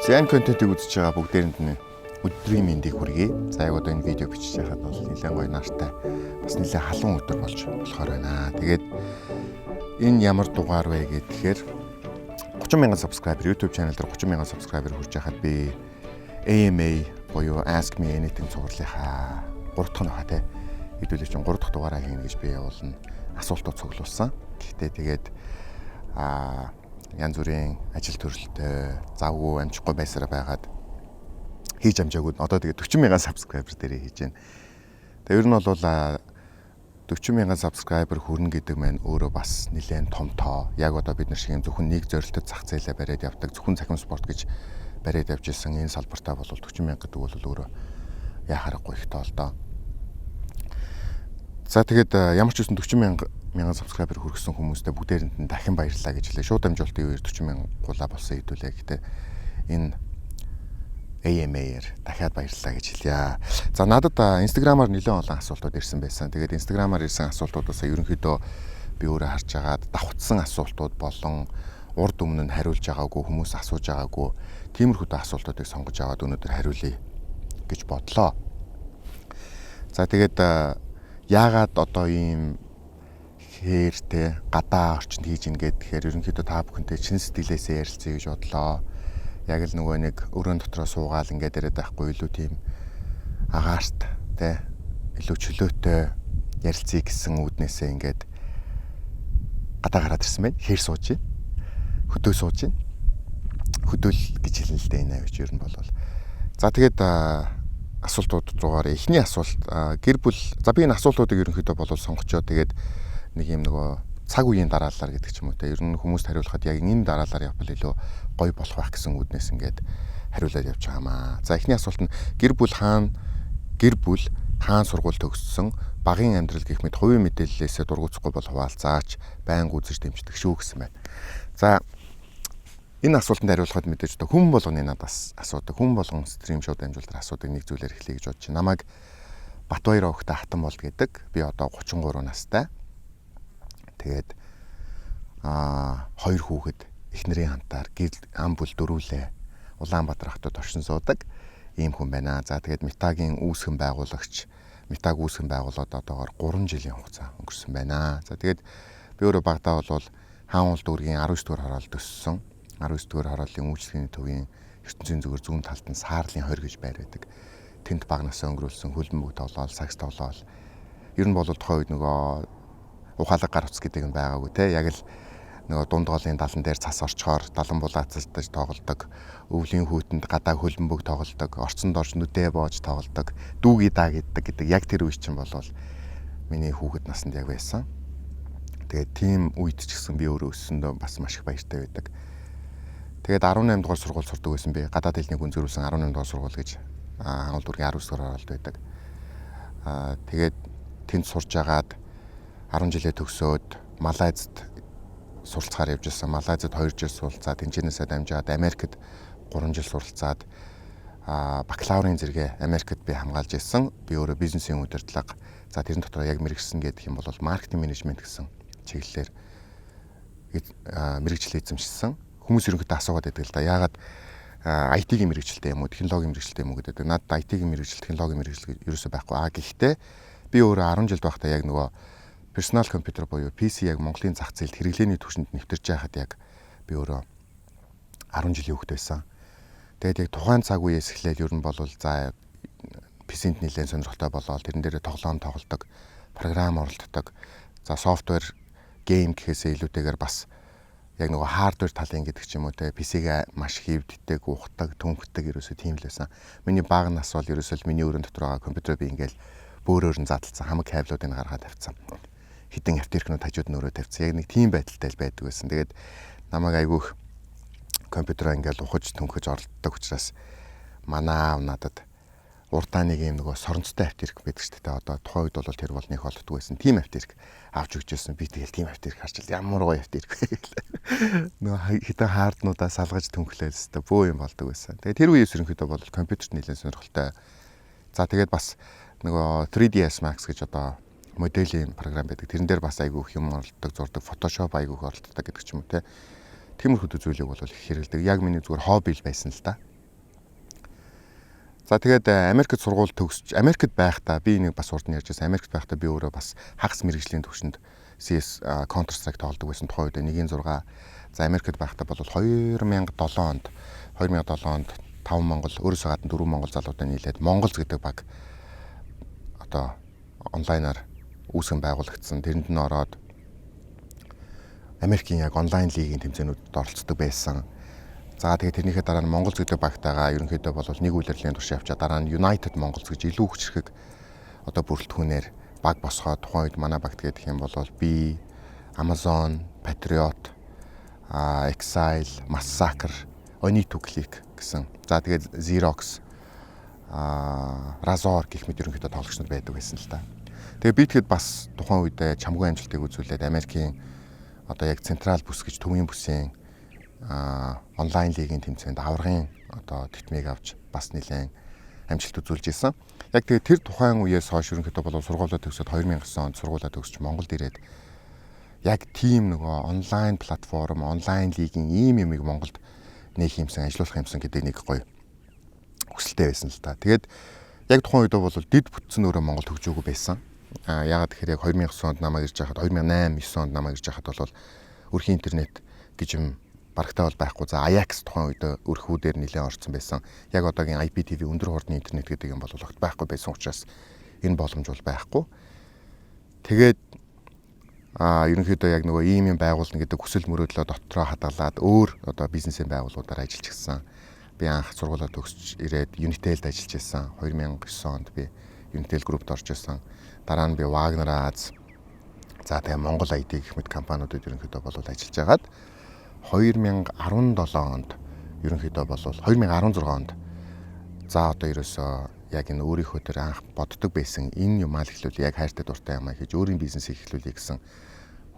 За, энэ контентыг үзэж байгаа бүгдээрэнд нь өдрийн мэндийг хүргэе. За, яг одоо энэ видео бичиж байхад бол нэлээд гоё нартай, бас нэлээд халуун өдөр болж болохоор байна. Тэгээд энэ ямар дугаар вэ гэхээр 30 мянган subscriber, YouTube channel дээр 30 мянган subscriber хүрж байхад би AMA буюу Ask Me Anything цувралынхаа 3 дахь нь хаа те хэдүүлээ чинь 3 дахь дугаараа хийнэ гэж би явуулна, асуултууд цуглуулсан. Гэхдээ тэгээд янз бүрийн ажил төрөлтэй, завгүй, амжихгүй байсараа байгаад хийж амжаагүй. Одоо тэгээд 40 мянган subscriber дээрээ хийж байна. Тэгээд ер нь бол 40 мянган subscriber хүрнэ гэдэг маань өөрөө бас нэлээд том тоо. Яг одоо бид нар шиг юм зөвхөн нэг зорилтод зах зээлээ бариад явдаг, зөвхөн цахим спорт гэж бариад явж исэн энэ салбартаа бол 40 мянга гэдэг бол өөрөө яа харахгүй их тоо л доо. За, тэгээд ямар ч үсэн 40 мянган subscriber хүргэсэн хүмүүстээ бүгдээрэнд нь дахин баярлалаа гэж хэлээ. Шууд дамжуулалтын үеэр 40 мянга гулаа болсон хэдүүлээ. Гэтэ энэ AMA-ээр дахиад баярлалаа гэж хэлье. За, надад Instagram-аар нэлээд олон асуултууд ирсэн байсан. Тэгээд Instagram-аар ирсэн асуултуудаас ерөнхийдөө би өөрөө харж агаад давхцсан асуултууд болон урд өмнө нь хариулж байгаагүй, хүмүүс асууж байгаагүй тиймэрхүү асуултуудыг сонгож аваад өнөөдөр хариулъя гэж бодлоо. За, тэгээд яагаад одоо ийм хээртэй гадаа орчинд хийж ин гэхээр ерөнхийдөө та бүхэнтэй чин сэтгэлээсээ ярилцъя гэж бодлоо. Яг л нөгөө нэг өрөөнд дотроо суугаал ингээд яриад байхгүй, илүү тийм агаарт те, илүү чөлөөтэй ярилцъя гэсэн үүднээсээ ингээд гадаа гараад ирсэн байна. Хээр сууж байна. Хөдөө сууж байна. Хөдөөл гэж хэлнэ л дээ энэ авч ер нь бол. За, тэгээд асуултууд руугаар эхний асуулт: гэр бүл. За, би энэ асуултуудыг ерөнхийдөө болол сонгочоо, тэгээд нэг юм нөгөө цаг үеийн дараалалаар гэдэг ч юм уу те, ер нь хүмүүст хариулахад яг энэ дараалалаар явбал илүү гоё болох байх гэсэн үүднээс ингээд хариулаад явж байгаа маа. За, эхний асуулт нь: гэр бүл хаан сургууль төгссөн, багын амьдрал гэх мэт хувийн мэдээллээсээ дургуутсахгүй бол хуваалцаач, байнга үзэж дэмждэг шүү гэсэн байна. За, энэ асуултанд хариулахад мэдээж одоо хүн болгоны надаас асуудаг. Хүн болгон stream шууд дамжуулалтаар асуудаг нэг зүйлээр эхлэе гэж бодож байна. Намайг Батбаяр овогтой хатан болд гэдэг. Би одоо 33 настай. Тэгээд хоёр хүүхэд, эхнэрийн хамтаар гэр ам бүл дөрвөлээ Улаанбаатар хотод оршин суудаг ийм хүн байна. За, тэгээд Метагийн үүсгэн байгуулагч, Метаг үүсгэн байгуулад одоогоор 3 жилийн хугацаа өнгөрсөн байна. За, тэгээд би өөрөө багадаа бол Хаан уул дүүргийн 19 дугаар хороолд өссөн. 19 дугаар хорооллын үйлчлэгээний төвийн ертөнцийн зүгээр зүүн талд нь Саарлын 20 гэж байр байдаг. Тэнд бага насаа өнгөрүүлсэн, хөлбөмбөг тоглоол, сагс тоглоол. Ер нь бол тухайн үед нөгөө ухаалаг гар утас гэдэг юм байгаагүй те. Яг л нөгөө дунд голын далан дээр цас орчхоор далан булаацалдаж тоглодог. Өвлийн хүүтэнд гадаа хөлбөмбөг тоглодог. Орцонд орж нүдээ боож тоглодог. Дүүги даа гэдэг гэдэг яг тэр үе чинь болвол миний хүүхэд насанд яг байсан. Тэгээд тийм үед ч гэсэн би өөрөө өссөндөө бас маш их баяртай байдаг. Тэгээд 18 дугаар сургууль сурдаг байсан би. Гадаад хэлний гүнзгийрүүлсэн 18 дугаар сургууль гэж Хаан уул дүүргийн 19 дугаар хороолд байдаг. Тэгээд тэнд сурж агаад 10 жилээ төгсөөд Малайзад суралцахаар явж ирсэн. Малайзад 2 жил суралцаад, тэнчэнээсээ дамжаад Америкт 3 жил суралцаад бакалаврын зэрэгээ Америкт би хамгаалж ирсэн. Би өөрөө бизнесийн удирдлага, за, тэрэн дотор яг мэргэшсэн гэдэг юм бол маркетинг менежмент гэсэн чиглэлээр мэргэжил эзэмшсэн. Хүмүүс ерөнхийдөө асуугаад байдаг л да. Яагаад IT-ийн мэргэжилтэй юм уу, технологийн мэргэжилтэй юм уу гэдэг. Надад IT-ийн мэргэжил, технологийн мэргэжил ерөөсөө байхгүй. А гэхдээ би өөрөө 10 жилд байхдаа яг нөгөө personal computer буюу PC яг Монголын зах зээлд хэрэглээний түвшинд нэвтэрж байхад яг би өөрөө 10 жилийн хүүхэд байсан. Тэгээд яг тухайн цаг үеэс эхлээл ер нь бол за PC-нд нэлээд сонирхолтой болоод тэрэн дээрээ тоглоом тоглодог, програм оролддог. За, software game гэхээсээ илүүтэйгээр бас яг нөгөө hardware талын гэдэг ч юм уу те, PC-гээ маш хийвддэг, ухдаг, түнхдэг, ерөөсөө тийм л байсан. Миний бага нас бол ерөөсөө л миний өрөөнд дотор байгаа компьютер би ингээл бөөрөөр нь задлцсан, хамаг кабелуудыг гаргаад тавьсан. Хідэн аптекнууд хажууд нь өрөө тавьсан. Яг нэг тийм байдалтай л байдаг байсан. Тэгээд намайг айгүйх компьютероо ингээл ухаж түнхэж оролддог учраас манай аав надад урдаа нэг юм нөгөө соронцтой аптек байдаг шүү дээ. Одоо тухайн үед бол тэр бол нэг олддог байсан. Тийм аптек авч өгч байсан. Би тэгэл тийм аптек харж л ямар гоё аптек вэ гэлээ. Нөгөө хитэн hard нуудаа салгаж түнхлээл өстө бөө юм болдог байсан. Тэгээд тэр үеэс ерөнхийдөө бол компьютерт нэлээд сонирхолтой. За, тэгээд бас нөгөө 3ds Max гэж одоо моделийн програм байдаг. Тэрэн дээр бас айгүй их юм оролддог, зурдаг, Photoshop айгүй их оролддог гэдэг ч юм уу те. Тиймэрхүү зүйлийг бол их хэрэглэдэг. Яг миний зүгээр хобби л байсан л та. За, тэгээд Америкт сургууль төгсч, Америкт байхдаа би нэг бас урд нь ярьж байсан. Америкт байхдаа би өөрөө бас хагас мэргэжлийн төвшөнд CS, Counter Strike тоглодог байсан, тухайн үед 1-6. За, Америкт байхдаа бол 2007 онд 5 Монгол, өөрөөсөө гадна 4 Монгол залуутай нийлээд Монголз гэдэг баг одоо онлайнаар үүсгэн байгуулагдсан. Тэрэнд нь ороод Америкийн яг онлайн лигийн тэмцээнүүдэд оролцдог байсан. За, тэгээд тэрнийхээ дараа нь Монгол гэдэг багтайгаа ерөнхийдөө бол нэг улирлын турш явчаа, дараа нь United Mongols гэж илүү хүчрхэг одоо бүрэлдэхүүнээр баг босгоод, тухайн үед манай багт гэх юм бол би, Amazon, Patriot, Exile, Massacre, Only2 Click гэсэн. За, тэгээд Xerox, Razor гэх мэт ерөнхийдөө тоглогч нар байдаг байсан л та. Тэгээ би тэгэхэд бас тухайн үедээ чамгүй амжилтыг үзүүлээд Америкийн одоо яг Централ бүс гэж төвийн бүсийн онлайн лигийн тэмцээнд аваргын одоо тэтмийг авч бас нэлээд амжилт үзүүлж исэн. Яг тэгээ тэр тухайн үеэс хойш ерөнхийдөө бол сургуулиа төгсөөд, 2009 онд сургуулиа төгсч Монголд ирээд яг тийм нөгөө онлайн платформ, онлайн лигийн ийм юмыг Монголд нээх юмсан, ажиллуулах юмсан гэдэг нэг гоё хүсэлтэй байсан л та. Тэгээд яг тухайн үед бол дэд бүтцэн өөрөө Монгол хөгжөөгүй байсан. А яагаад тэгэхээр яг 2009 онд намайг ирж байхад, 2008 9 онд намайг ирж байхад бол өрхийн интернет гэж юм барагтаа бол байхгүй. За, Ajax тухайн үед өрхүүдээр нэлээд орцсон байсан. Яг одоогийн IPTV, өндөр хурдны интернет гэдэг юм бол огт байхгүй байсан учраас энэ боломж бол байхгүй. Тэгээд ерөнхийдөө яг нөгөө ийм юм байгуулна гэдэг хүсэл мөрөөдлөө дотроо хадгалаад өөр одоо бизнесийн байгууллагуудаар ажиллаж гисэн. Би анх сургуулаа төгсч ирээд Unitel-д ажиллаж байсан. 2009 онд би Unitel Group-д орж исэн. Дараа нь би Wagner Аз, за, тэгээ Монгол IT гэх мэт компаниудад ерөнхийдөө бол ажиллаж байгаад 2017 онд, ерөнхийдөө бол 2016 онд, за, одоо ерөөсөө яг энэ өөрийнхөө тэр анх боддог байсан энэ юмаа л эхлүүлээ, яг хайртай дуртай юмаа хийж өөрийн бизнесийг эхлүүлье гэсэн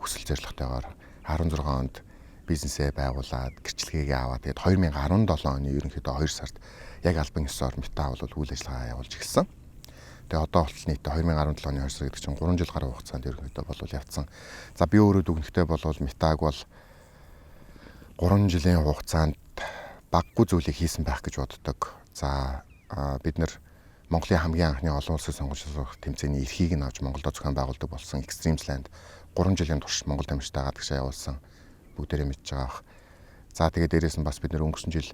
хүсэл зорилготойгоор 16 онд бизнесээ байгуулад, гэрчлэгээгээ аваад, тэгээд 2017 оны ерөнхийдөө 2 сард яг албан ёсоор Мета бол үйл ажиллагаа явуулж эхэлсэн. Тэгээ одоо болтол нийтдээ 2017 оны 2 сар гэдэг чинь 3 жил гаруй хугацаанд ерөнхийдөө бол явцсан. За, би өөрөө дүгнэхдээ бол Метаг бол 3 жилийн хугацаанд баггүй зүйлийг хийсэн байх гэж боддог. За, бид нар Монголын хамгийн анхны олон улсын сонгож тэмцээний эрхийг нь авч Монголд зохион байгуулдаг болсон eXTREMESLAND 3 жилийн турш Монгол тамирчтай гадагшаа явуулсан. Бүгдээрээ мэдж байгаа бах. За, тэгээд дээрээс нь бас бид нар өнгөрсөн жил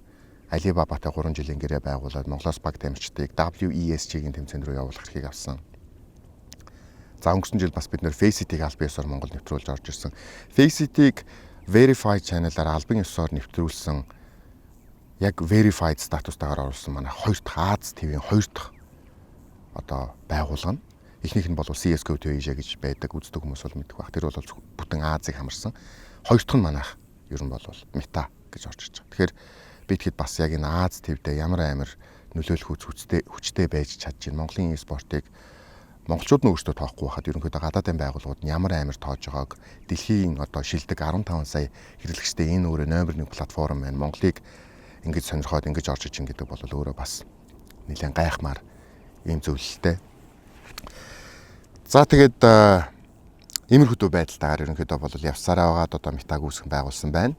Alibaba-тай 3 жилийн гэрээ байгуулад Монголоос баг тамирчдыг WESG-ийн тэмцээн рүү явуулах эрхийг авсан. За, өнгөрсөн жил бас бид нар Faceit-ийг албан ёсоор Монгол нэвтрүүлж орж ирсэн. Faceit-ийг Verified channel-аар албан ёсоор нэвтрүүлсэн, яг verified статустаагаар оруулсан манай хоёр дахь, Ази ТV-ийн хоёр дахь одоо байгууллага нь. Эхнийх нь бол CS:GO to Asia гэж байдаг. Үздэг хүмүүс бол мэдэх байх. Тэр бол бүтэн Азийг хамарсан. Хоёр дахь нь манайх ер нь бол Meta гэж орж ирж байгаа. Тэгэхээр би тэгэхэд бас яг энэ Ази ТV-дээ ямар амар нөлөөлөх хүчтэй хүчтэй байж чадж байна. Монголын e-спортыг монголчууд нь өөрсдөө тоохгүй байхад ерөнхийдөө гадаадын байгууллагууд нь ямар амар тоож байгааг, дэлхийн одоо шилдэг 15 сая хэрэглэгчтэй энэ өөрөө номер 1 платформ байна. Монголыг ингэж сонирхоод ингэж орж иж гэдэг бол өөрөө бас нэлээд гайхмаар ийм зөвлөлттэй. За, тэгээд иймэрхүү байдалтайгаар ерөнхийдөө бол явсараа байгаад одоо Метаг үүсгэн байгуулсан байна.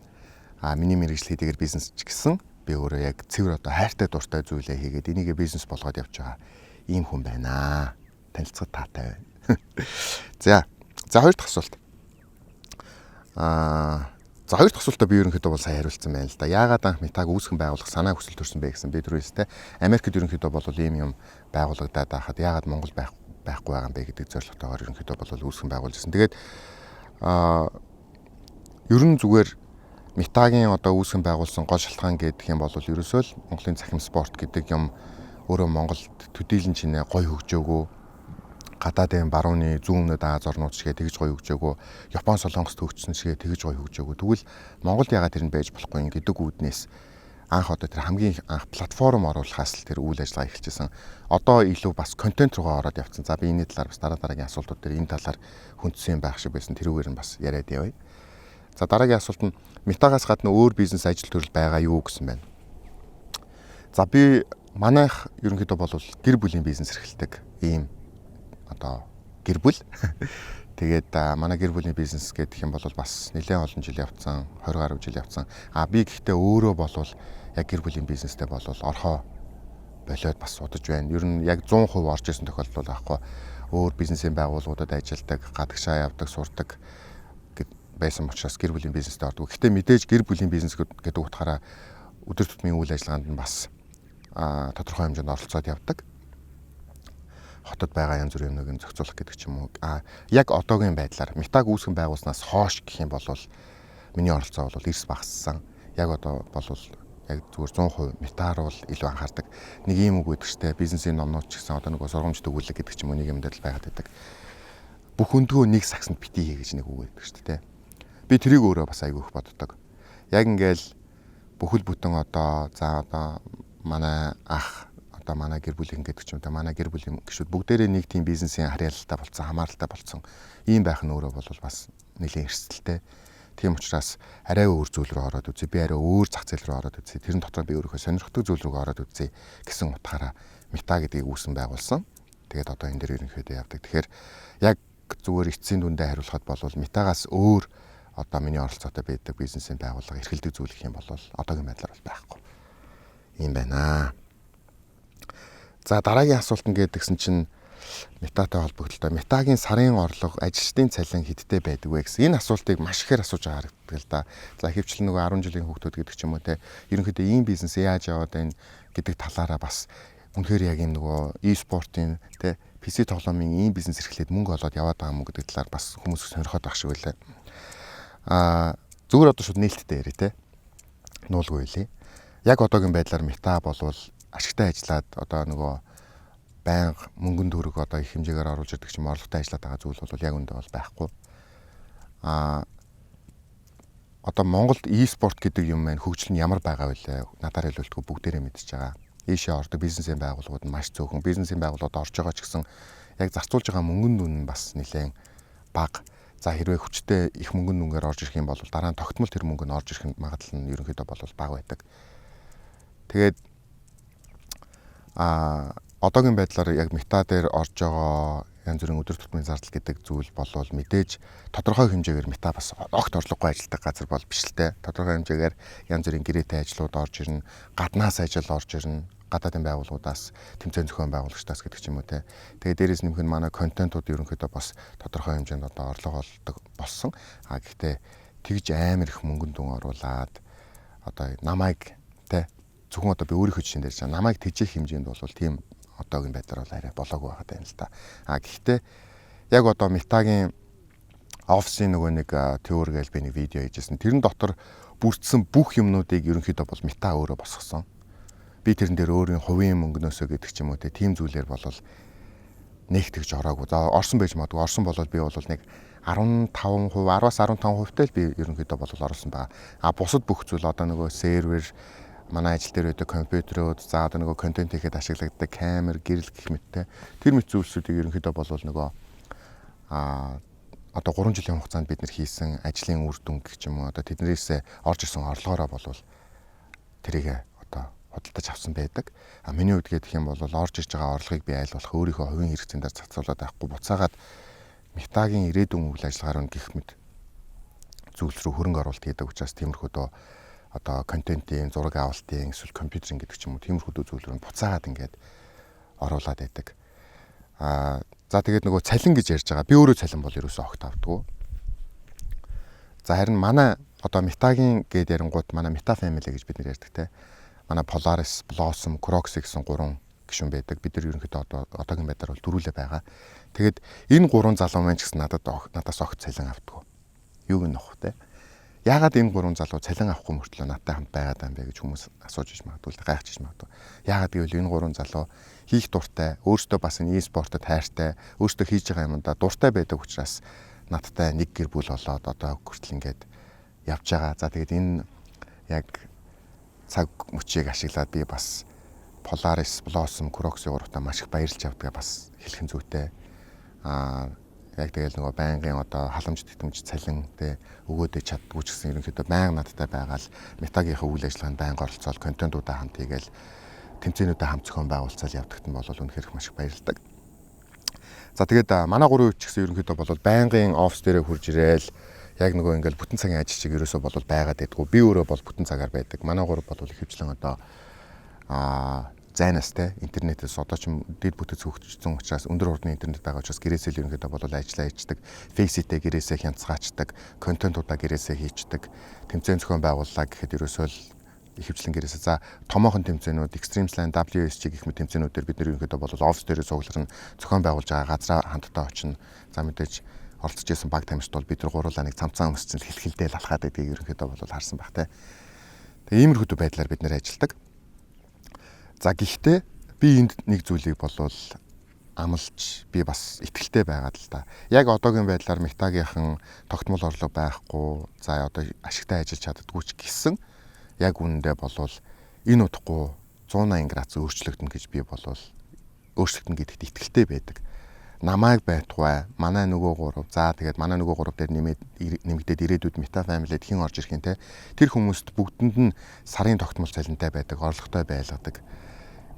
А миний мэргэжил хэдийгээр бизнес ч гэсэн би өөрөө яг цэвэр одоо хайртай дуртай зүйлээ хийгээд энийгээ бизнес болгоод явж байгаа ийм хүн байна. Танилцахад таатай байна. За. За, хоёр дахь асуулт. За, хоёр дахь асуултаа би ерөнхийдөө бол сайн хариулсан байна л да. Яагаад анх Метаг үүсгэн байгуулах санаа хүсэл төрсөн бэ гэсэн би түрүүс те Америкт ерөнхийдөө бол ийм юм байгуулагдаад байхад яагаад Монгол байхгүй байгаа юм бэ гэдэг зорилготойгоор ерөнхийдөө бол үүсгэн байгуулж ирсэн. Тэгээд ер нь зүгээр Метагийн одоо үүсгэн байгуулсан гол шалтгаан гэдэг юм бол ерөөсөө л Монголын цахим спорт гэдэг юм өөрөө Монголд төдийлөн чинээ гоё хөгжөөгөө, гадаадын барууны зүүн өмнөд Ази орнууд шигээ тэгж гоё хөгжөөгөө, Япон, Солонгост хөгжсөн шигээ тэгж гоё хөгжөөгөө. Тэгвэл Монголд яагаад тэр нь байж болохгүй юм гэдэг үүднээс анх одоо тэр хамгийн анх платформ оруулахаас л тэр үйл ажиллагаа эхэлчихсэн. Одоо илүү бас контент руугаа ороод явцсан. За, би энэний талаар бас дараа дараагийн асуултууд дээр энэ талаар хүндсэн юм байх шиг байсан. Тэрүүгээр нь бас яриад явъя. За, дараагийн асуулт нь Метагаас гадна өөр бизнес ажил төрөл байгаа юу гэсэн байна. За, би манайх ерөнхийдөө бол гэр бүлийн бизнес эрхэлдэг ийм одоо гэр бүл. Тэгээд манай гэр бүлийн бизнес гэдэг юм бол бас нэлээд олон жил явцсан, 20 гаруй жил явцсан. А би гэхдээ өөрөө болвол яг гэр бүлийн бизнестэй болвол орхоо болиод бас удаж байна. Ер нь яг 100% орж исэн тохиолдол байхгүй. Өөр бизнесийн байгууллагуудад ажилладаг, гадагшаа явдаг, сурдаг байсан учраас гэр бүлийн бизнестэй ордог. Гэхдээ мэдээж гэр бүлийн бизнес гэдэг утгаараа өдөр тутмын үйл ажиллагаанд нь бас тодорхой хэмжээнд оролцоод явдаг. Хотод байгаа янз бүрийн юмныг зохицуулах гэдэг ч юм уу. Яг одоогийн байдлаар Meta-г үүсгэн байгуулснаас хойш гэх юм бол миний оролцоо бол эрс багассан. Яг одоо бол яг зүгээр 100% Meta руу илүү анхаардаг. Нэг ийм үг байдаг штэ. Бизнесийн номнууд ч гэсэн одоо нөгөө сургамж төгүүлэг гэдэг ч юм уу нэг юм дээр л байгаад байдаг. Бүх өндгөө нэг сагсанд битгий хий гэж нэг үг байдаг штэ, тэ. Би тэрийг өөрөө бас айгүй их боддог. Яг ингээл бүхэл бүтэн одоо за одоо манай ах, одоо манай гэр бүлийн гэдэг ч юм те, манай гэр бүлийн гишүүд бүгдээрээ нэг тийм бизнесийн харьяалалтай болцсон, хамааралтай болцсон. Ийм байх нь өөрөө бол бас нэлээд эрсдэлтэй. Тийм учраас арай өөр зүйл рүү ороод үзье. Би арай өөр зах зээл рүү ороод үзье. Тэрэн дотор би өөрийнхөө сонирхдаг зүйл рүү ороод үзье гэсэн утгаараа Meta гэдгийг үүсгэн байгуулсан. Тэгээд одоо энэ дээр ерөнхийдөө явдаг. Тэгэхээр яг зүгээр эцсийн дүндээ хариулахад бол Meta-гаас өөр одоо миний оролцоотой байдаг бизнесийн байгууллага, эрхэлдэг зүйл гэх юм бол одоогийн байдлаар бол байхгүй. Ийм байна. За, дараагийн асуулт нь гэдгсэн чинь Meta-тай холбогдлоо. Meta-гийн сарын орлого, ажилчдын цалин хэдтэй байдаг вэ гэсэн энэ асуултыг маш ихээр асууж байгаа харагддаг л да. За, ихэвчлэн нөгөө 10 жилийн хүүхдүүд гэдэг ч юм уу те, ерөнхийдөө ийм бизнес яаж яваад байна гэдэг талаараа бас үнэхээр яг юм нөгөө e-спортын те, PC тоглоомын ийм бизнес эрхлээд мөнгө олоод яваад байгаа юм уу гэдэг талаар бас хүмүүс сонирхоод байх шиг байлаа. Зүгээр одоо шууд нээлттэй яриа те. Нуулгүй байлээ. Яг одоогийн байдлаар Meta болвол ашигтай ажиллаад одоо нөгөө байнга мөнгөн төгрөг одоо их хэмжээгээр оруулж ирдэг ч юм, орлоготой ажиллаад байгаа зүйл бол яг үндэ бол байхгүй. Одоо Монголд e-спорт гэдэг юм маань хөгжил нь ямар байгаа вэ? Надаар хэлүүлдэггүй, бүгдээрээ мэдчихэж байгаа. Ийшээ ордог бизнесийн байгууллагууд нь маш цөөхөн. Бизнесийн байгууллагууд орж байгаа ч гэсэн яг зарцуулж байгаа мөнгөн дүн нь бас нэлээд бага. За, хэрвээ хүчтэй их мөнгөн дүнгээр орж ирэх юм бол дараа нь тогтмол тэр мөнгө нь орж ирэх магадлал нь ерөнхийдөө бол бага байдаг. Тэгээд одоогийн байдлаар яг Meta дээр орж байгаа янз бүрийн өдөр тутмын зардал гэдэг зүйл болвол мэдээж тодорхой хэмжээгээр Meta бас огт орлогогүй ажилладаг газар бол биш л те. Тодорхой хэмжээгээр янз бүрийн гэрээтэй ажлууд орж ирнэ, гаднаас ажил орж ирнэ, гадаадын байгууллагуудаас, тэмцээн зохион байгуулагчдаас гэдэг ч юм уу те. Тэгээ дээрээс нэмэх нь манай контентууд ерөнхийдөө бас тодорхой хэмжээнд одоо орлого олдог болсон. Гэхдээ тэгж амар их мөнгөн дүн оруулаад одоо намайг те, зөвхөн одоо би өөрийнхөө жишээн дээр чам намайг тэжээх хэмжээнд бол тийм одоогийн байдлаар бол арай болоогүй байгаа даа л та. Гэхдээ яг одоо Meta-гийн офисын нөгөө нэг теори гээл би нэг видео хийжсэн. Тэрэн дотор бүрдсэн бүх юмнуудыг ерөнхийдөө бол Meta өөрөө босгосон. Би тэрэн дээр өөрийн хувийн мөнгнөөсөө гэдэг ч юм уу те, тийм зүйлээр бол нэг тэгж ороогүй. За, орсон байж магадгүй. Орсон бол би бол нэг 15%, 10-аас 15% тай л би ерөнхийдөө бол оруулсан байгаа. Бусад бүх зүйл одоо нөгөө сервер, манай ажил дээр байдаг компьютерүүд, за одоо нөгөө контент хийхэд ашиглагддаг камер, гэрэл гэх мэттэй тэр мэт зүйлсүүдийг ерөнхийдөө бол нөгөө одоо 3 жилийн хугацаанд бид нар хийсэн ажлын үр дүн гэх юм уу, одоо тэднээс орж ирсэн орлогоороо болвол тэрийг одоо худалдаж авсан байдаг. Миний хувьд гэх юм бол орж ирж байгаа орлогыг би аль болох өөрийнхөө хувийн хэрэгцээнд дээр зарцуулаад байхгүй, буцаагаад Meta-гийн ирээдүйн үйл ажиллагаа руу гэх мэт зүйлс рүү хөрөнгө оруулалт хийдэг учраас тиймэрхүү одоо контентын, зураг авалтын, эсвэл компьютерын гэдэг ч юм уу, тиймэрхүү зүйл рүү буцаагаад ингээд оруулаад байдаг. За, тэгээд нөгөө цалин гэж ярьж байгаа. Би өөрөө цалин бол ерөөсөө огт авдаггүй. За, харин манай одоо Meta-гийн гээд ярингууд манай Meta Family гэж бид нар ярьдаг те. Манай Polaris, Blossom, Crocs гэсэн гурван гишүүн байдаг. Бид нар ерөнхийдөө одоо одоогийн байдлаар бол дөрвүүлээ байгаа. Тэгээд энэ гурван залуу маань ч гэсэн надаас огт цалин авдаггүй. Юуг нь нөх те. Яагаад энэ гурван залуу цалин авахгүй мөртлөө надтай хамт байгаад байгаа юм бэ гэж хүмүүс асууж иж магадгүй л, гайхаж иж магадгүй. Яагаад гэвэл энэ гурван залуу хийх дуртай, өөртөө бас энэ e-спортод хайртай, өөртөө хийж байгаа юмдаа дуртай байдаг учраас надтай нэг гэр бүл болоод одоо хүртэл ингээд явж байгаа. За, тэгээд энэ яг цаг мөчийг ашиглаад би бас Polaris, Blossom, Crocs-ийн гуравтаа маш их баярлж явдгаа бас хэлэх нь зүйтэй. Яг тэгэл нөгөө байнгын одоо халамж тэтгэмж, цалин тэ өгөөдөө чаддгүй ч гэсэн ерөнхийдөө байнга надтай байгаа л Meta-гийнхаа үйл ажиллагаанд байнга оролцоол, контентуудаа хамт хийгээл, тэмцээнүүдээ хамт зохион байгуулцаал явдагт нь бол үнэхээр их маш их баярлдаг. За, тэгээд манай гурван үеч ч гэсэн ерөнхийдөө бол байнгын офис дээрээ хурж ирээл яг нөгөө ингээл бүтэн цагийн ажил чиг ерөөсөө бол байгаад байдгүй. Би өөрөө бол бүтэн цагаар байдаг. Манай гурав бол ихэвчлэн одоо Зайнаас те интернетээс одоо ч дэд бүтэц хөгжсөн учраас, өндөр хурдны интернет байгаа учраас гэрээсээ л ерөнхийдөө бол ажиллаа хийждэг. Faceit-ээ гэрээсээ хянцгаачдаг, контентуудаа гэрээсээ хийчдэг. Тэмцээн зохион байгууллаа гэхэд ерөөсөө л ихэвчлэн гэрээсээ, за, томоохон тэмцээнүүд Extreme Slam, WSG гэх мэт тэмцээнүүдээр бид нар ерөнхийдөө бол офис дээрээ цугларна, зохион байгуулж байгаа газраа хамтдаа очино. За, мэдээж оролцож исэн баг тамирчид бол бид нар гуруулаа нэг цамцаан өмссөн хэлхэлдэл алхаад байдгийг ерөнхийдөө бол харсан байх те. Тэгээ иймэрхүү байдлаар бид нэр ажилладаг. За, гэхдээ би энд нэг зүйлийг болвол амлаж, би бас итгэлтэй байгаад л да. Яг одоогийн байдлаар Meta-гийнхан тогтмол орлого байхгүй. За, одоо ашигтай ажиллаж чаддаггүй ч гэсэн яг үнэндээ болвол энэ удахгүй 180 градус өөрчлөгдөнө гэж, би болвол өөрчлөгдөнө гэдэгт итгэлтэй байдаг. Намайг байтугай манай нөгөө гурав, за, тэгээд манай нөгөө гурав дээр нэмээд нэмэгдээд ирээдүйд Meta Family-д хэн орж ирэх юм те, тэр хүмүүст бүгдэнд нь сарын тогтмол цалинтай байдаг, орлоготой байлгадаг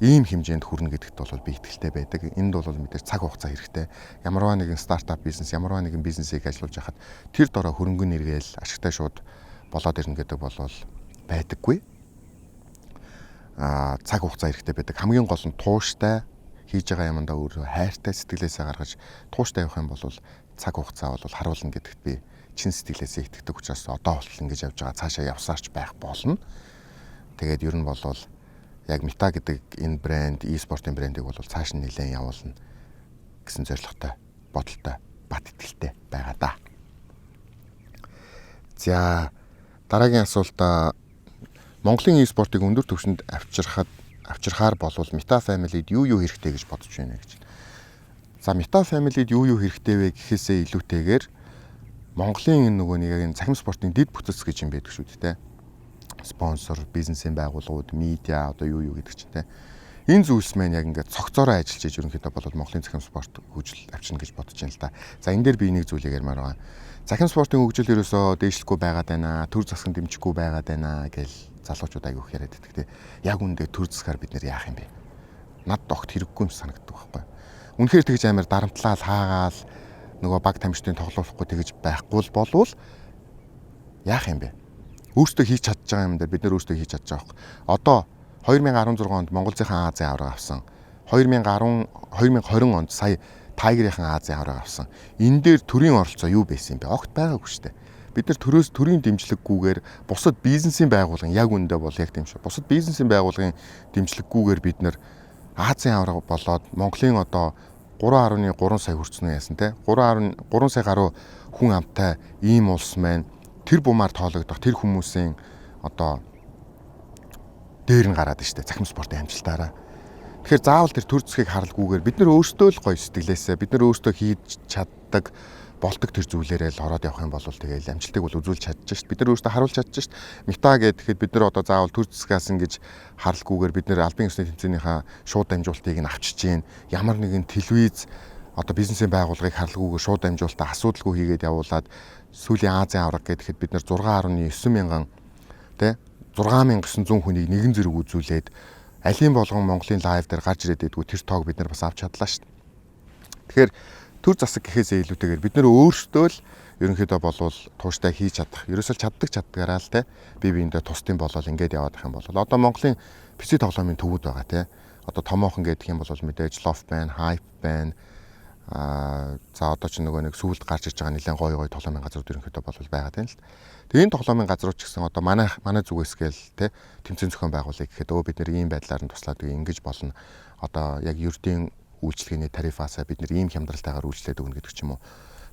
ийм хэмжээнд хүрнэ гэдэгт бол би итгэлтэй байдаг. Энд бол мэдээж цаг хугацаа хэрэгтэй. Ямарваа нэгэн стартап бизнес, ямарваа нэгэн бизнесийг ажиллуулж байхад тэр дороо хөрөнгө нэргээл ашигтай шууд болоод ирнэ гэдэг бол байдаггүй. Цаг хугацаа хэрэгтэй байдаг. Хамгийн гол нь тууштай, хийж байгаа юмдаа өөрөө хайртай, сэтгэлээсээ гаргаж тууштай явах юм бол цаг хугацаа бол харуулна гэдэгт би чин сэтгэлээсээ итгэдэг учраас одоо болтол ингэж явж байгаа, цаашаа явсаарч байх болно. Тэгээд ер нь бол яг Meta гэдэг энэ брэнд, e-спортын брендийг бол цааш нь нэлээд явуулна гэсэн зорилготой, бодолтой, бат итгэлтэй байгаа да. За, дараагийн асуулт: Монголын e-спортыг өндөр түвшинд авчирхаар болвол Meta Family-д юу юу хэрэгтэй гэж бодож байна гэж. За, Meta Family-д юу юу хэрэгтэй вэ гэхээсээ илүүтэйгээр Монголын энэ нөгөө нэг энэ цахим спортын дэд бүтэц гэж юм байдаг шүү дээ. Спонсор, бизнесийн байгууллагууд, медиа, одоо юу юу гэдэг чинь те. Энэ зүйлс маань яг ингээд цогцоороо ажиллаж иж ерөнхийдөө бол Монголын цахим спорт хөгжил авчирна гэж бодож байна л да. За, энэ дээр би нэг зүйлийг ярмаар байгаа. Цахим спортын хөгжил ерөөсөө дээшлэхгүй байгаад байна, төр засаг дэмжихгүй байгаад байна гэл залуучууд аягүй их яриад байдаг те. Яг үүндээ төр засгаар бид нэр яах юм бэ? Надад огт хэрэггүй юм санагддаг байхгүй. Үнэхээр тэгж амар дарамтлал хаагаал нөгөө баг тамирчдын тоглоулахгүй тэгж байхгүй л болвол яах юм бэ? Өөрсдөө хийж чадж байгаа юм дээр бид нэр өөрсдөө хийж чадж байгаа байхгүй. Одоо 2016 онд Монгол зэхэн Азийн аварга авсан. 2010 2020 онд сая Tiger-ийн Азийн аварга авсан. Энэ дээр төрийн оролцоо юу байсан юм бэ? Огт байгаагүй шүү дээ. Бид нар төрөөс төрийн дэмжлэггүйгээр, бусад бизнесийн байгууллагын, яг үндэ бол яг тийм шүү. Бусад бизнесийн байгууллагын дэмжлэггүйгээр бид нар Азийн аварга болоод Монголын одоо 3.3 сая хүрсэн үү яасан те, 3.3 сая гаруй хүн амтай ийм улс маань тэр бумаар тоологдох тэр хүмүүсийн одоо дээр нь гараад штэ цахим спортын амжилтаараа. Тэгэхээр заавал тэр төр зэсгийг харалгүйгээр бид нар өөрсдөө л гоё сэтгэлээсээ, бид нар өөрсдөө хийж чаддаг, болдог тэр зүйлээрээ л ороод явах юм бол тэгээл амжилтыг бол үзүүлж чадчих шít. Бид нар өөрсдөө харуулж чадчих шít. Meta гэхэд бид нар одоо заавал төр зэсгээс ингэж харалгүйгээр бид нар албан ёсны тэмцээнийхаа шууд дамжуулалтыг нь авчиж гин. Ямар нэгэн телевиз, одоо бизнесийн байгууллагыг харалгүйгээр шууд дамжуулалтаа асуудалгүй хийгээд явуулаад, сүүлийн Азийн аварга гэхэд бид нар 6.9 мянган тэ 6900 хүнийг нэгэн зэрэг үзүүлээд, алийн болгон Монголын live дээр гарч ирээд байдгүй, тэр тоог бид нар бас авч чадлаа шүү дээ. Тэгэхээр төр засаг гэхээсээ илүүтэйгээр бид нар өөрсдөө л ерөнхийдөө болвол тууштай хийж чадах. Ерөөсөө чаддаг чаддгаараа л те бие биендээ тусдын болол ингээд яваад их юм бол одоо Монголын PC тоглоомын төвүүд байгаа те. Одоо томоохон гэдэг юм бол мэдээж Lof байна, Hype байна. За, одоо ч нөгөө нэг сүүлд гарч иж байгаа нэлээд гоё гоё тоглоомын газрууд ерөнхийдөө бол байгаа тийм л. Тэгээ энэ тоглоомын газрууд ч гэсэн одоо манай зүгээс гээл те тэмцээн зохион байгуулъя гэхэд өө бид нэр ийм байдлаар нь туслаад үгүй ингэж болно. Одоо яг ердийн үйлчилгээний тарифаасаа бид нэр ийм хямдралтайгаар үйлчлээд өгнө гэдэг ч юм уу.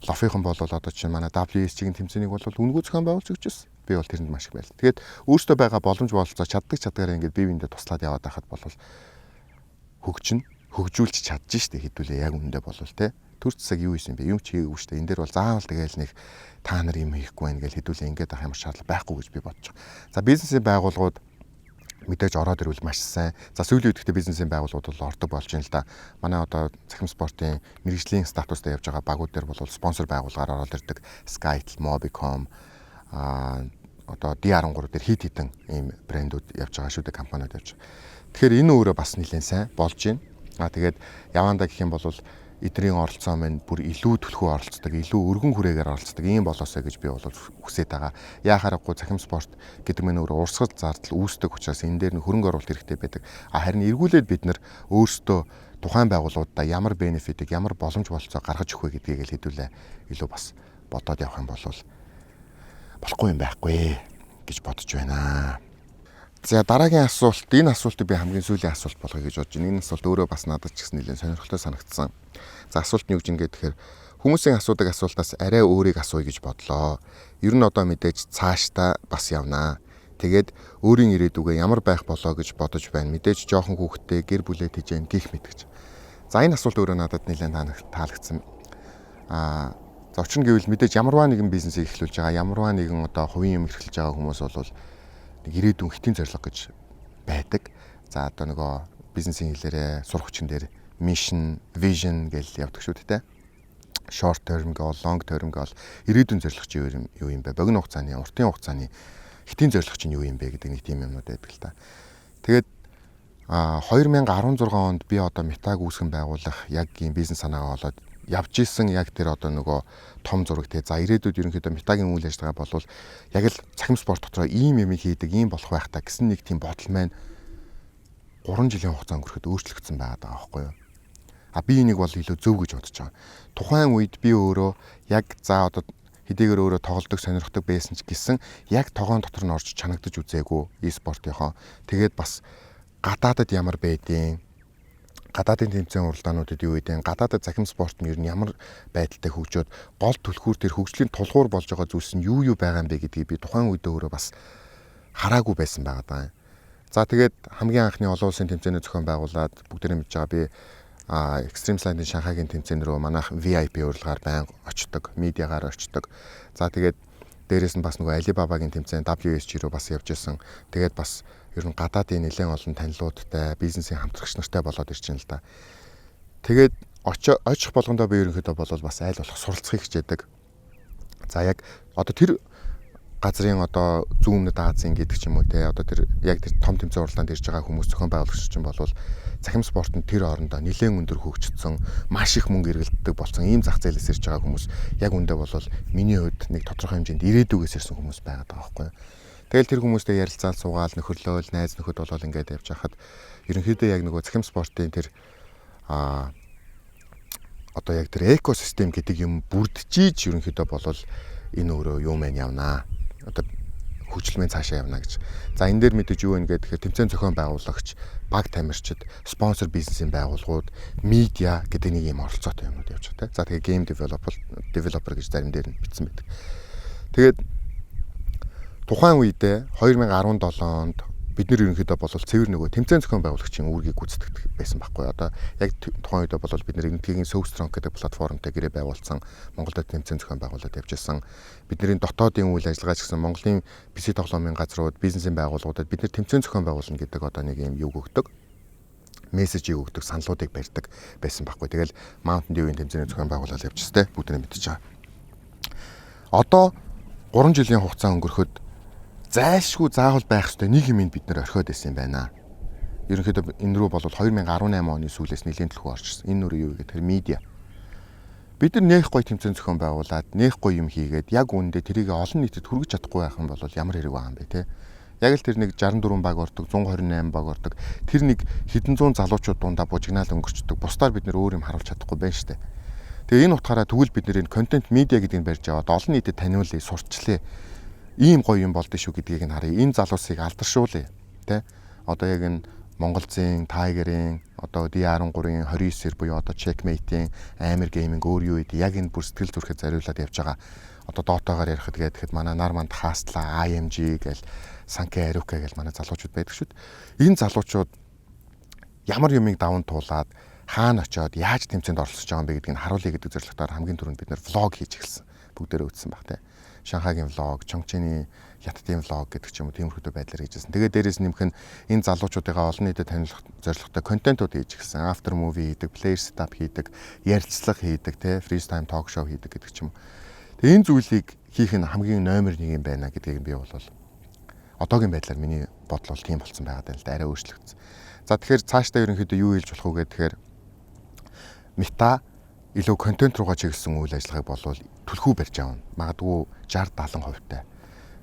LoF-ийнхан бол одоо чинь манай WSG-ийн тэмцээнийг бол үнэгүй зохион байгуулж өгч ирсэн. Би бол тэрэнд маш их баярлалаа. Тэгээд өөртөө байгаа боломж бололцоо чаддаг чадгаараа ингээд бие биендээ туслаад яваад байхад бол хөгжин, хөгжүүлж чадж штэ хэдүүлээ яг үнэндээ болвол те. Төр засаг юу хийсэн бэ? Юм ч хийгээгүй штэ. Энэ дээр бол заавал тэгээл нэг та нар юм хийхгүй байх гээл хэдүүлээ ингээд ах ямар шаардлага байхгүй гэж би бодож байгаа. За, бизнесийн байгууллагууд мэдээж ороод ирвэл маш сайн. За, сүүлийн үед гэхдээ бизнесийн байгууллагууд бол ордог болж байна л да. Манай одоо цахим спортын мэргэжлийн статустай явж байгаа багууд дээр бол спонсор байгууллагаар ороод ирдэг. Skytel, Mobicom, одоо D13 дээр хит хитэн ийм брэндүүд явж байгаа шүү дээ, компаниуд явж байгаа. Тэгэхээр энэ өөрөө бас нэлээд сайн болж байна. Тэгээд явандаа гэх юм бол Эднэрийн оролцоо маань бүр илүү түлхүү оролцдог, илүү өргөн хүрээгээр оролцдог ийм болоосой гэж би бол хүсэж байгаа. Яа харахгүй цахим спорт гэдэг маань өөр урсгал зардал үүсдэг учраас энэ дээр нь хөрөнгө оруулалт хэрэгтэй байдаг. А харин эргүүлээд бид нар өөрсдөө тухайн байгууллагуудаа ямар benefit ийг, ямар боломж бололцоо гаргаж өгөх вэ гэдгийг л хэдүүлээ илүү бас бодоод явах юм бол болохгүй юм байхгүй гэж бодож байна. За, дараагийн асуулт, энэ асуултыг би хамгийн сүүлийн асуулт болгоё гэж бодож байна. Энэ асуулт өөрөө бас надад ч гэсэн нэлээд сонирхолтой санагдсан. За, асуулт нь юу гэж ингэ гэхээр хүмүүсийн асуудаг асуултаас арай өөрийг асууя гэж бодлоо. Ер нь одоо мэдээж цаашдаа бас явнаа. Тэгээд өөрийн ирээдүгээ ямар байх болоо гэж бодож байна. Мэдээж жоохон хүүхэдтэй, гэр бүлээ тэжээн гих мэт гэж. За, энэ асуулт өөрөө надад нэлээд таалагдсан. За, учир нь гэвэл мэдээж ямарваа нэгэн бизнесийг эхлүүлж байгаа, ямарваа нэгэн одоо хувийн юм эрхэлж байгаа хүмүүс бол нэг ирээдүйн хэтийн зорилго гэж байдаг. За, одоо нөгөө бизнесийн хэлээрээ сурах хүчин дээр mission, vision гэж явдаг шүү дээ. Short term goal, long term goal, ирээдүйн зорилго чи юу юм бэ? Богино хугацааны, уртын хугацааны хэтийн зорилго чинь юу юм бэ гэдэг нэг тийм юмнууд байдаг л та. Тэгээд 2016 онд би одоо Meta-г үүсгэн байгуулах яг ийм бизнес санаагаа олоод явж исэн яг тэр одоо нөгөө том зураг те, за, ирээдүйд ерөнхийдөө Meta-гийн үйл ажиллагаа болвол яг л цахим спорт дотроо ийм юм хийдэг, ийм болох байх та гэсэн нэг тийм бодол маань 3 жилийн хугацаа өнгөрөхөд өөрчлөгдсөн байгаа даа байхгүй юу? А би энийг бол илүү зөв гэж бодож байгаа. Тухайн үед би өөрөө яг за одоо хэдийгээр өөрөө тоглодог, сонирхдог байсан ч гэсэн яг тогоон дотор нь орж чанагдаж үзээгүй e-спортынхоо. Тэгээд бас гадаадад ямар байдیں۔ Гадаадын тэмцээн уралдаануудад юу гэдэг, гадаадад цахим спорт нь ер нь ямар байдалтай хөгжөөд, гол түлхүүр, тэр хөгжлийн тулгуур болж байгаа зүйлс нь юу юу байгаа юм бэ гэдгийг би тухайн үедээ өөрөө бас хараагүй байсан байгаа даа. За, тэгээд хамгийн анхны олон улсын тэмцээний зохион байгуулад бүгдээрээ мэдж байгаа, би Extreme Slide-ын Шанхайгийн тэмцээн рүү манайх VIP урилгаар байнга очдог, медиагаар очдог. За, тэгээд дээрэс нь бас нөгөө Alibaba-гийн тэмцээн WSG рүү бас явж исэн. Тэгээд бас ер нь гадаадын нэлээд олон танилуудтай, бизнесийн хамтрагч нартай болоод ирж байна л да. Тэгээд очих болгондоо би ерөнхийдөө бол бас айл болох суралцахыг хичээдэг. За, яг одоо тэр газрын одоо зүүн өмнөд Азийн гэдэг ч юм уу те, одоо тэр яг тэр том тэмцээн уралдаанд ирж байгаа хүмүүс, зохион байгуулагч чинь болвол цахим спортод тэр орондоо нэлээд өндөр хөгжсөн, маш их мөнгө эргэлддэг болсон ийм зах зээлээс ирж байгаа хүмүүс яг үндэ болвол миний хувьд нэг тодорхой хэмжээнд ирээдүгээс ирсэн хүмүүс байгаад байгаа байхгүй юу. Тэгэл тэр хүмүүстэй ярилцаал суугаал, нөхөрлөөл, найз нөхөд болол ингээд явж хахад ерөнхийдөө яг нөгөө цахим спортын тэр одоо яг тэр экосистем гэдэг юм бүрдчихийж ерөнхийдөө болвол энэ өөрөө юу мэн явнаа, одоо хөгжлөмийн цаашаа явна гэж. За, энэ дээр мэдээж юу вэ гэхээр тэмцээн зохион байгуулагч, баг тамирчид, спонсор бизнесийн байгууллагууд, медиа гэдэг нэг юм оролцоотой юмнууд явж байгаа, тийм. За, тэгээ game developer гэж зарим дээр нь бичсэн байдаг. Тэгээд тухайн үедээ 2017 онд бид нэр ерөнхийдөө бол цэвэр нөгөө тэмцээн зохион байгуулагчийн үүргийг гүйцэтгэдэг байсан байхгүй. Одоо яг тухайн үедээ бол бид нэр Энэтхэгийн So Strong гэдэг платформтой гэрээ байгуулсан, Монголд тэмцээн зохион байгуулад явж исэн. Бидний дотоодын үйл ажиллагаа ч гэсэн Монголын PC тоглоомын газрууд, бизнесийн байгууллагуудад бид нэр тэмцээн зохион байгуулна гэдэг одоо нэг юм юг өгдөг, мессежийг өгдөг, саналуудыг барьдаг байсан байхгүй. Тэгэл Mountain Dew-ийн тэмцээний зохион байгуулалт явчихсан те, бүгд нь мэдчихэж байгаа. Одоо 3 жилийн хугацаа өнгөрөхөд зайлшгүй заавал байх ёстой нэг юм бид нэр орхиод байсан юм байна. Ерөнхийдөө энэ рүү бол 2018 оны сүүлээс нэлийн төлхөө орчихсон. Энэ нүрээ юу гэхээр медиа. Бид нар нэх гоё тэмцээн зохион байгуулад, нэх гоё юм хийгээд яг үүндээ тэрийг олон нийтэд хүргэж чадахгүй байх юм бол ямар хэрэг байгаа юм бэ те. Яг л тэр нэг 64 баг ордог, 128 баг ордог. Тэр нэг хэдэн зуун залуучууд дундаа бужигнаал өнгөрчдөг. Бусдаар бид нэр өөр юм харуулж чадахгүй байна штэ. Тэгээ энэ утгаараа тэгвэл бид нэр энэ контент медиа гэдгийг барьж аваад олон нийтэд таниулъя, сурталчлаа, ийм гоё юм болдсон шүү гэдгийг нь харъя. Энэ залуусыг алдаршуулъя. Тэ? Одоо яг энэ Монголзын, Tiger-ийн, одоо D13-ын 29-эр буюу одоо Checkmate-ийн, Амар Gaming өөр юу гэдэг яг энэ бүр сэтгэл зүрэхэд зориулаад явж байгаа. Одоо Dota-гаар ярихад гэхэд манай нар манд хаастла IMG гэл, Санке Арука гэл манай залуучууд байдаг шүү дээ. Энэ залуучууд ямар юмыг даван туулаад, хаана очиод, яаж тэмцээнд оролцож байгаа юм бэ гэдгийг нь харуулъя гэдэг зорилготоор хамгийн түрүүнд бид нэр vlog хийж эхэлсэн. Бүгдээрээ үзсэн баг те. Шанхайгийн vlog, Чонгчины Хятадын vlog гэдэг ч юм уу, тиймэрхүү байдлаар хийжсэн. Тэгээ дээрээс нэмэх нь энэ залуучуудыгаа олон нийтэд танилцах зорилготой контентууд хийж эхэлсэн. After movie хийдэг, player setup хийдэг, ярилцлага хийдэг, те, freeze time talk show хийдэг гэдэг ч юм уу. Тэгээ энэ зүйлийг хийх нь хамгийн номер 1 юм байна гэдгийг би бол одоогийн байдлаар миний бодол бол тийм болцсон байгаа даа л да, арай өөрчлөгдсөн. За, тэгэхээр цаашдаа ерөнхийдөө юу хэлж болох вэ гэхээр Meta Илүү контент руугаа чиглэсэн үйл ажиллагааг болвол түлхүү барьж авна. Магадгүй 60 70% тай.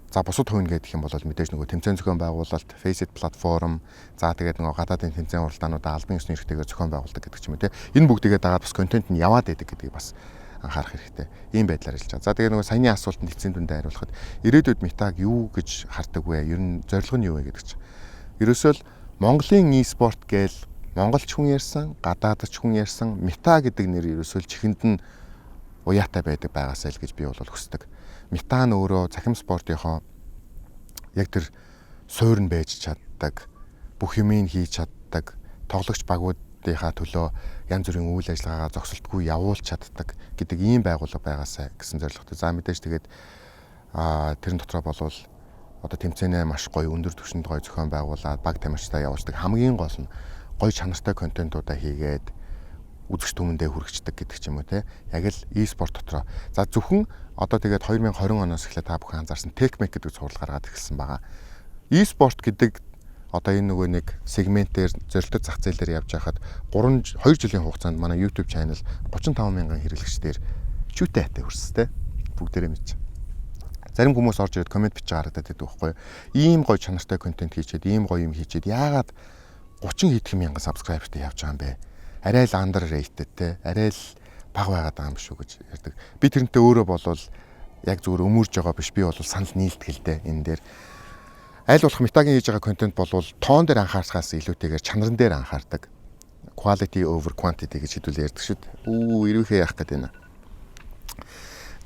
За, бусад хувь гэдэг юм бол мэдээж нөгөө тэмцээн зохион байгуулалт, Faceit платформ, за, тэгээд нөгөө гадаадын тэмцээн уралдаануудаа албан ёсны эрхтэйгээр зохион байгуулдаг гэдэг ч юм уу, те. Энэ бүгдийгээ дагаад бас контент нь яваад байдаг гэдгийг бас анхаарах хэрэгтэй. Ийм байдлаар ажиллаж байгаа. За, тэгээд нөгөө саяны асуултанд эцсийн дүндээ хариулахад ирээдүйд Meta-г юу гэж хардаг вэ? Ер нь зорилго нь юу вэ гэдэг чинь. Ерөөсөө л Монголын e-спорт гээл монголч хүн ярьсан, гадаадч хүн ярьсан, Meta гэдэг нэр ерөөсөө л чихэнд нь уяатай байдаг байгаасай л гэж би бол хүсдэг. Meta нь өөрөө цахим спортынхоо яг тэр суурь нь байж чаддаг, бүх юмыг хийж чаддаг, тоглогч багуудынхаа төлөө янз бүрийн үйл ажиллагаагаа зогсолтгүй явуулж чаддаг гэдэг ийм байгууллага байгаасай гэсэн зорилготой. За, мэдээж тэгээд тэрэн дотроо болвол одоо тэмцээнээ маш гоё, өндөр түвшинд гоё зохион байгуулад, баг тамирчдаа явуулдаг. Хамгийн гол нь гоё чанартай контентуудаа хийгээд үзэгч түмэндээ хүргэждэг гэдэг ч юм уу, те. Яг л e-спорт дотроо. За, зөвхөн одоо тэгээд 2020 оноос эхлээд та бүхэн анзаарсан TechMake гэдэг цуврал гаргаад эхэлсэн байгаа. E-спорт гэдэг одоо энэ нөгөө нэг сегментээр зорилттой зах зээл дээр явж байхад 3 2 жилийн хугацаанд манай YouTube channel 35 мянган хэрэглэгчдээр чүүтэй хайтай хүрсэн, те. Бүгдээрээ мэдчих. Зарим хүмүүс орж ирээд comment бичиж харагдаад байдаг байхгүй юу? Ийм гоё чанартай контент хийчихэд, ийм гоё юм хийчихэд яагаад 30 хэдхэн мянган subscriber тай явж байгаа юм бэ? Арай л underrated, те, арай л бага байгаад байгаа юм шүү гэж ярьдаг. Би тэрнтэй өөрөө болвол яг зүгээр өмөрж байгаа биш, би бол санал нийлдэг л дээ энэ дээр. Аль болох Meta-гийн хийж байгаа контент болвол тоон дээр анхаарахаас илүүтэйгээр чанаран дээр анхаардаг. Quality over quantity гэж хэдүүл ярьдаг шүү дээ. Үү, эрүүхээ яах гээд байна.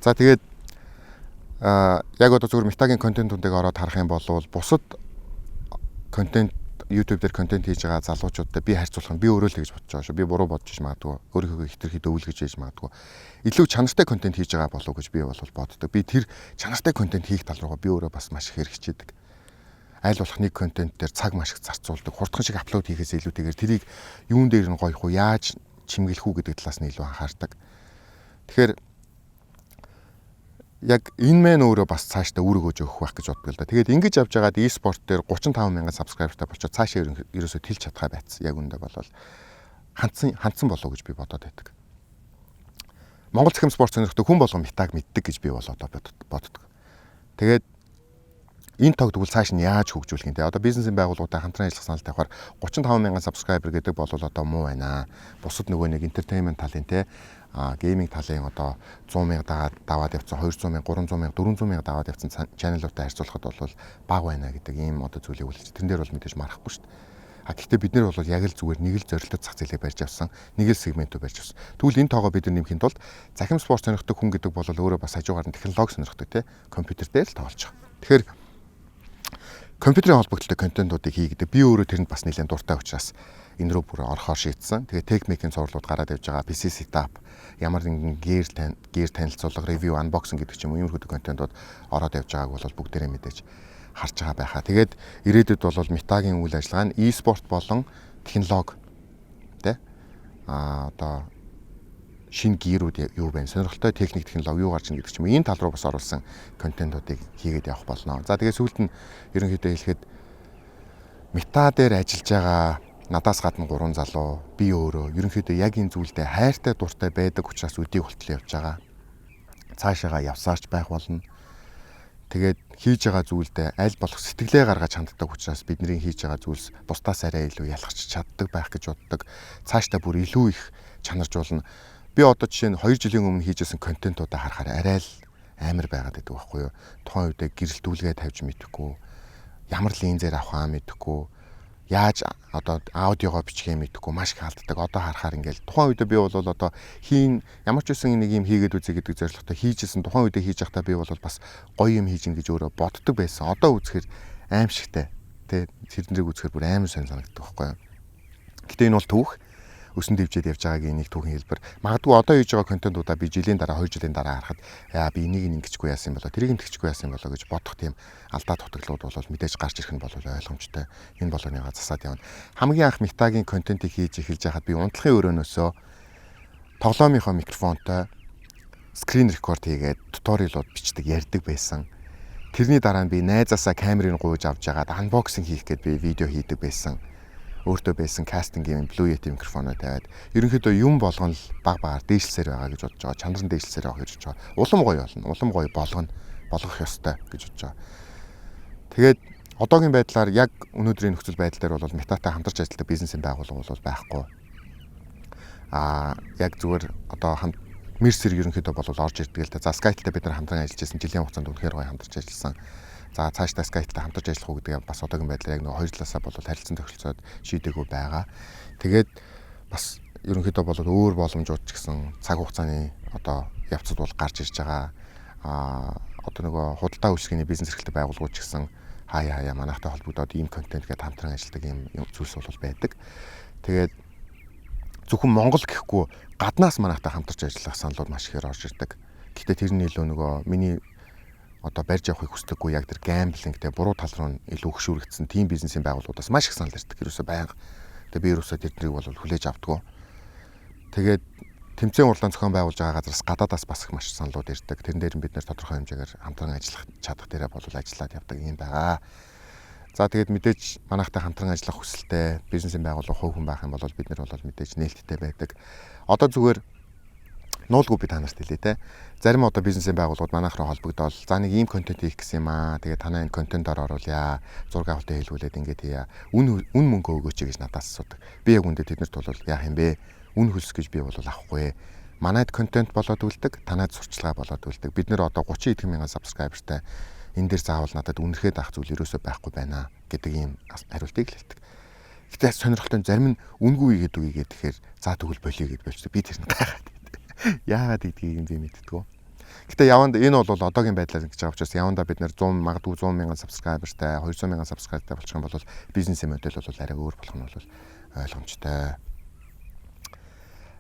За, тэгээд яг одоо зүгээр Meta-гийн контентуудыг ороод харах юм бол бусад контент, YouTube дээр контент хийж байгаа залуучуудтай би харьцуулах нь, би өөрөө л тэгж бодож байгаа шүү. Би буруу бодож иж магадгүй. Өөрийнхөө хэтэрхий өвлгөж иж магадгүй. Илүү чанартай контент хийж байгаа болов уу гэж би бол боддог. Би тэр чанартай контент хийх тал руугаа би өөрөө бас маш ихээр хичээдэг. Аль болох нэг контент дээр цаг маш их зарцуулдаг. Хурдхан шиг upload хийхээс илүүтэйгээр тэрийг юун дээр нь гоёх уу, яаж чимгэлэх үү гэдэг талаас нь илүү анхаардаг. Тэгэхээр яг энэ мэн өөрөө бас цаашдаа үр өгөөж өгөх байх гэж боддог л да. Тэгээд ингэж явж байгаад e-спорт дээр 35 мянган subscriber тай болчоод цаашаа ерөөсөө тэлж чадхаа байцсан. Яг үндэ болол хандсан хандсан болов уу гэж би бодоод байдаг. Монгол цахим спорт сонирхдаг хүн болгон Meta-г мэддэг гэж би бол одоо боддог. Тэгээд энэ тоог тэгвэл цааш нь яаж хөгжүүлэх юм, те? Одоо бизнесийн байгууллагуудаа хамтран ажиллах санал тавихаар 35 мянган subscriber гэдэг бол одоо муу байна. Бусад нөгөө нэг entertainment талын, те, gaming талын одоо 100 мянга дагаад даваад явцсан, 200 мянга, 300 мянга, 400 мянга даваад явцсан channel уудтай харьцуулахад бол бага байна гэдэг ийм одоо зүйлийг үлдэж, тэрэн дээр бол мэдээж марахгүй шүү дээ. А гэхдээ бид нар бол яг л зүгээр нэг л зорилттой зах зээлээ барьж авсан, нэг л сегментүү барьж авсан. Тэгвэл энэ тоогоо бид нар нэмэхийн тулд цахим спорт сонирхдаг хүн гэдэг бол өөрөө бас хажуугаар нь технологи сонирхдаг, тий, компьютер дээр л тоглож байгаа. Тэгэхээр компьютерийн холбогдлолтой контентуудыг хий гэдэг, би өөрөө тэрэнд бас нэлээд дуртай учраас энэ рүү бүр орохоор шийдсэн. Тэгээ Techmake-ийн цувралууд гараад явж байгаа, PC setup, ямар нэгэн gear танилцуулга, review, unboxing гэдэг ч юм уу, иймэрхүү контентууд ороод явж байгааг бол бүгдээрээ мэдээж харж байгаа байхаа. Тэгээд ирээдүйд бол Meta-гийн үйл ажиллагаа нь e-спорт болон технологи, тэ, одоо шинэ gear үүд юу байна, сонирхолтой техник, технологи юу гарч ийн гэдэг ч юм уу, энэ тал руу бас оруулсан контентуудыг хийгээд явах болно. За, тэгээд сүүлд нь ерөнхийдөө хэлэхэд Meta дээр ажиллаж байгаа надаас гадна гурван залуу, би өөрөө ерөнхийдөө яг энэ зүйлдээ хайртай, дуртай байдаг учраас өдийг болтол явж байгаа. Цаашаага явсаарч байх болно. Тэгээд хийж байгаа зүйлдээ аль болох сэтгэлээ гаргаж ханддаг учраас бидний хийж байгаа зүйлс бусдаас арай илүү ялгарч чаддаг байх гэж боддог. Цаашдаа бүр илүү их чанаржуулна. Би одоо жишээ нь 2 жилийн өмнө хийжсэн контентуудаа харахаар арай л амар байгаад байдаг байхгүй юу? Тухайн үедээ гэрэлтүүлгээ тавьж мэдэхгүй, ямар линзээр авахаа мэдэхгүй, яаж одоо аудиогоо бичихээ мэдэхгүй маш их алддаг. Одоо харахаар ингээл тухайн үедээ би бол одоо хийн ямар ч үсэн нэг юм хийгээд үзье гэдэг зорилготой хийжсэн. Тухайн үедээ хийж байхдаа би бол бас гоё юм хийж ин гэж өөрөө боддог байсан. Одоо үзэхээр аимшигтай. Тэ, тэрнэрийг үзэхээр бүр амар сонь санагддаг байхгүй юу? Гэтэ энэ бол түүх, өсөн дэвжээд явж байгаагийн нэг түүхийн хэлбэр. Магадгүй одоо хийж байгаа контентуудаа би жилийн дараа, 2 жилийн дараа харахад яа, би энийг ингэчихгүй яасан юм болоо, тэрийг ингэчихгүй яасан юм болоо гэж бодох тийм алдаа дутагдлууд бол мэдээж гарч ирэх нь бол ойлгомжтой. Энэ болгоныгаа засаад явна. Хамгийн анх Meta-гийн контентыг хийж эхэлж байхад би унтлахын өрөөнөөсөө тоглоомынхоо микрофонтой screen record хийгээд tutorial ууд бичдэг, ярьдаг байсан. Тэрний дараа нь би найзаасаа камерыг гуйж авч ягаад unboxing хийх гээд би видео хийдэг байсан. Өөртөө байсан casting-ийн Blue Yeti микрофоноо тавиад ерөнхийдөө юм болгон л баг багаар дээшлсээр байгаа гэж бодож байгаа. Чанар нь дээшлсээр байгаа гэж бодож байгаа. Улам гоё болно. Улам гоё болгоно. Болгох ёстой гэж бодож байгаа. Тэгээд одоогийн байдлаар, яг өнөөдрийн нөхцөл байдал дээр бол Meta-тай хамтарч ажилладаг бизнесийн байгууллага бол байхгүй. Яг зүгээр одоо хамт мэр сэр ерөнхийдөө бол орж ирдэг л да. За, Skytel-тэй бид нар хамтран ажиллаж байсан. Жилийн хугацаанд үнэхээр гоё хамтарч ажилласан. За, цаашдаа Skytel-тай хамтарч ажиллах уу гэдгээ бас одоогийн байдлаар яг нэг хоёр талаасаа бол харилцан тохиролцоод шийдээгүй байгаа. Тэгээд бас ерөнхийдөө бол өөр боломжууд ч гэсэн цаг хугацааны одоо явцад бол гарч ирж байгаа. Одоо нөгөө худалдаа үйлчилгээний бизнес эрхлэлтэй байгууллагууд ч гэсэн хаяа хаяа манайхтай холбогдоод ийм контент гэдээ хамтран ажилладаг ийм зүйлс бол байдаг. Тэгээд зөвхөн Монгол гэхгүй, гаднаас манайхтай хамтарч ажиллах саналууд маш ихээр орж ирдэг. Гэхдээ тэр нь илүү нөгөө миний одоо барьж явахыг хүсдэггүй, яг тэр gambling те, буруу тал руу илүү хөшүүрэгдсэн тийм бизнесийн байгууллагуудаас маш их санал ирдэг. Ерөөсөө байнга. Тэгээ би ерөөсөө тэднийг бол хүлээж авдаггүй. Тэгээд тэмцээн уралдаан зохион байгуулж байгаа газраас гадаадаас бас их маш саналууд ирдэг. Тэрэн дээр нь бид нэр тодорхой хэмжээгээр хамтран ажиллах чадах дээрээ бол ажиллаад явдаг юм байгаа. За, тэгээд мэдээж манайхтай хамтран ажиллах хүсэлтэй бизнесийн байгууллага, хувь хүн байх юм бол бид нар бол мэдээж нээлттэй байдаг. Одоо зүгээр нуулгүй би та нарт хэлье те. Зарим одоо бизнесийн байгууллагууд манайх руу холбогдоол, за, нэг ийм контент хийх гэсэн юм аа. Тэгээд танай энэ контентоор оруулъя. Зураг авалтаа хийлгүүлээд ингээд хийя. Үн мөнгө өгөөч гэж надаас асуудаг. Би яг үндэ тэднэрт бол яах юм бэ? Үн хөлс гэж би бол авахгүй. Манайд контент болоод үлдэг, танайд сурчлагаа болоод үлдэг. Бид нэр одоо 30 хэдэн мянган subscriber тай, энэ дээр заавал надад үнэрхэд авах зүйл ерөөсөө байхгүй байна гэдэг ийм хариултыг л хэлдэг. Гэтэ сонирхолтой, зарим нь үнгүй гэдэг үгээд тэгэхээр за, тэгвэл болиё гэд болчихсон. Би тэр нь гайхаад. Яагаад гэдгийг юм би мэддэггүй. Гэтэ яванд энэ бол одоогийн байдлаар ингэж байгаа учраас явандаа бид нэр 100, магадгүй 100 мянган subscriber тай, 200 мянган subscriber тай болчих юм бол бизнесийн модель бол арай өөр болох нь бол ойлгомжтой.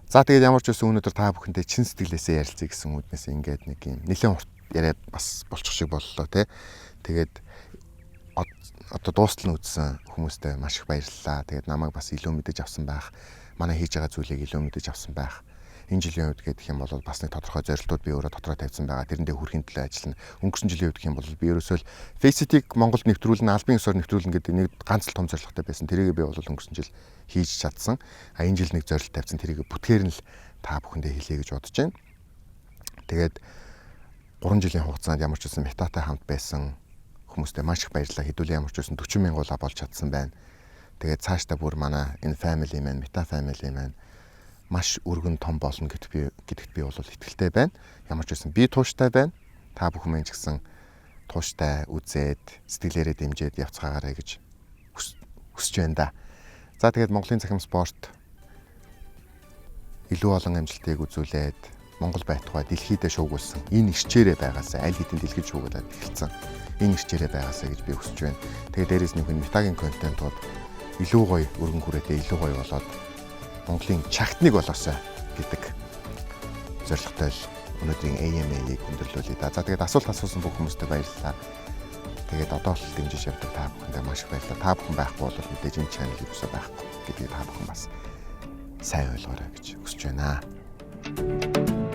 За, тэгээд ямар ч байсан өнөөдөр та бүхэнтэй чин сэтгэлээсээ ярилцъя гэсэн үүднээс ингээд нэг юм нэлээд урт яриад бас болчих шиг боллоо те. Тэгээд одоо дуустал нь үзсэн хүмүүстээ маш их баярлалаа. Тэгээд намайг бас илүү мэдэж авсан байх. Манай хийж байгаа зүйлийг илүү мэдэж авсан байх. Энэ жилийн хувьд гэх юм бол бас нэг тодорхой зорилтууд би өөрөө дотроо тавьсан байгаа. Тэрэндээ хүрэхин төлөө ажиллана. Өнгөрсөн жилийн хувьд гэх юм бол би ерөөсөө л Faceit-ийг Монголд нэвтрүүлнэ, албан ёсоор нэвтрүүлнэ гэдэг нэг ганц л том зорилготой байсан. Тэрийг би бол өнгөрсөн жил хийж чадсан. А энэ жил нэг зорилт тавьсан. Тэрийг бүтгээр нь л та бүхэндээ хэлье гэж бодож байна. Тэгээд 3 жилийн хугацаанд ямар ч байсан Meta-тай хамт байсан хүмүүстээ маш их баярлалаа. Хэдүүлээ ямар ч байсан 40 мянгуулаа болж чадсан байна. Тэгээд цаашдаа бүр манай энэ family маань, Meta family маань маш өргөн том болно гэдэгт би бол итгэлтэй байна. Ямар ч байсан би тууштай байна. Та бүхэн мэн ч гэсэн тууштай үзээд, сэтгэлээрээ дэмжиж явцгаагаарай гэж хүсэж байна да. За, тэгээд Монголын цахим спорт илүү олон амжилтыг үзүүлээд, Монгол байтугай дэлхийдээ шуугуулсан энэ эрчээрээ байгаасаа, аль хэдийн дэлхийд шуугуулад эхэлсэн. Энэ эрчээрээ байгаасаа гэж би хүсэж байна. Тэгээд дээрээс нь Meta-гийн контентууд илүү гоё өргөн хүрээтэй, илүү гоё болоод Монголын чагтныг болоосой гэдэг зорилготой л өнөөдрийн AMA-ыг өндөрлүүлье да. За, тэгээд асуулт асуусан бүх хүмүүстээ баярлалаа. Тэгээд одоо л дэмжиж явдаг та бүхэндээ маш их баярлалаа. Та бүхэн байхгүй бол мэдээж энэ channel юусоо байхгүй гэдгийг та бүхэн бас сайн ойлгоорой гэж хүсэж байна.